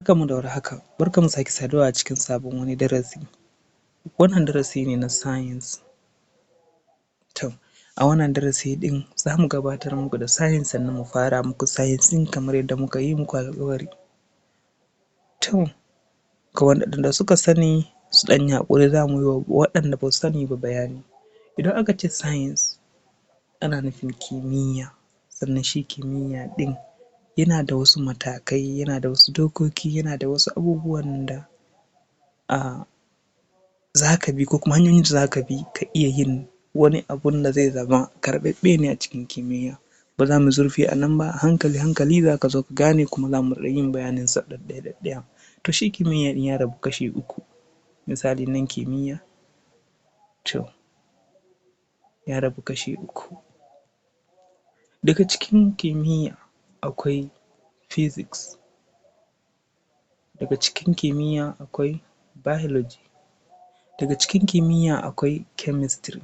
Barkanmu da warhaka, barkanmu da sake saduwa a cikin sabon wani darasi. Wannan darasi ne na science. To a wannan darasi ɗin za mu gabatar muku da science sannan mu fara muku science ɗin kamar yadda muka yi muku alƙawari. To ga waɗanda suka sani su ɗan yi haƙuri, za mu yi wa waɗanda ba su sani ba bayani. Idan aka ce science, ana nufin kimiyya, sannan shi kimiyya ɗin yana da wasu matakai, yana da wasu dokoki, yana da wasu abubuwan da za ka bi ko kuma hanyoyin da za ka bi ka iya yin wani abun da zai zama karɓaɓɓe ne a cikin kimiyya. Ba za mu yi zurfi a nan ba, a hankali hankali za ka zo ka gane, kuma za mu riƙa yin bayaninsa ɗaɗɗaya ɗaɗɗaya. To shi kimiyya ɗin ya rabu kashi uku, misali nan kimiyya, to ya rabu kashi uku. Daga cikin kimiyya akwai physics, daga cikin kimiyya akwai biology, daga cikin kimiyya akwai chemistry.